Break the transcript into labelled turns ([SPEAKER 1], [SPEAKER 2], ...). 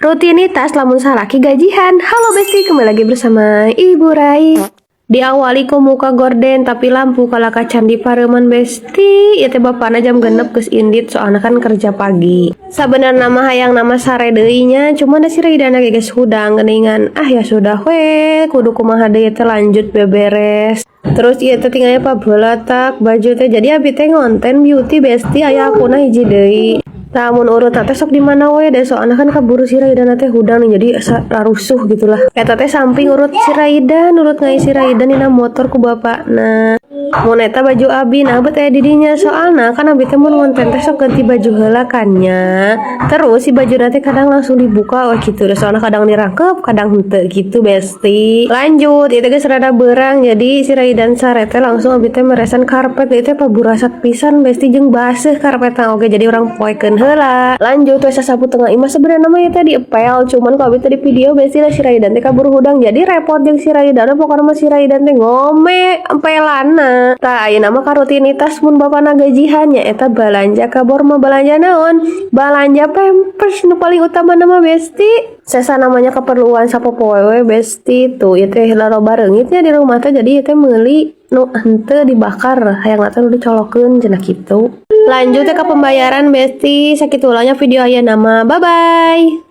[SPEAKER 1] Rutinitas lamun salaki gajihan. Halo Besti, kembali lagi bersama Ibu Rai. Diawali ku muka gorden, tapi lampu kalah ka candi pareuman, Besti. Ieu teh bapana jam 6 geus indit, soalna kan kerja pagi. Sabenerna mah hayangna mah sare deui nya, cuman da si Raidana ge geus hudang geuningan. Ah, ya sudah we, kudu kumaha deui teh, lanjut beberes. Terus ieu teh tinggalnya pabeuletak baju teh, jadi abi teh ngonten beauty, Besti, aya akunna hiji deui. Tah, mun urut teh sok di mana we deh, soalna kan kaburu si Raidana teh hudang nih, jadi rusuh gitulah. Eta teh samping urut si Raidan, urut ngai si Raidan dina motor ku bapakna. Mun eta baju abi, nah bet aya di dinya, soalna kan abi teh mun ngonten teh sok ganti baju heula kan nya. Terus si baju teh kadang langsung dibuka wah gitu deh, soalna kadang dirangkep, kadang henteu gitu, Besti. Lanjut, itu geus rada beurang, jadi si Raidan sare teh langsung abi teh meresan karpet. Ieu teh paburasat pisan, Besti, jeung baseuh karpetna oge, jadi urang poekeun heula. Lanjut we sasapu tengah imah. Sebenarnya mah ieu teh diepel, cuman ku abi teh di video, Besti lah, si Raidan teh kaburu hudang, jadi repot jeung si Raidan. Pokokna mah si Raidan teh ngome empelanna. Tah, ayeuna mah rutinitas mun bapana gajihan nya eta balanja ka Borma. Balanja naon? Balanja Pampers nu paling utama nama, Besti. Sesa namanya keperluan sapopoe we, Besti. Tuh, ieu teh loba reungitnya di rumah teh, jadi ieu teh meuli nu henteu dibakar, hayang teh nu dicolokeun cenah kitu. Lanjut ke pembayaran, Besti. Sakitu nya video ayeuna mah, bye bye.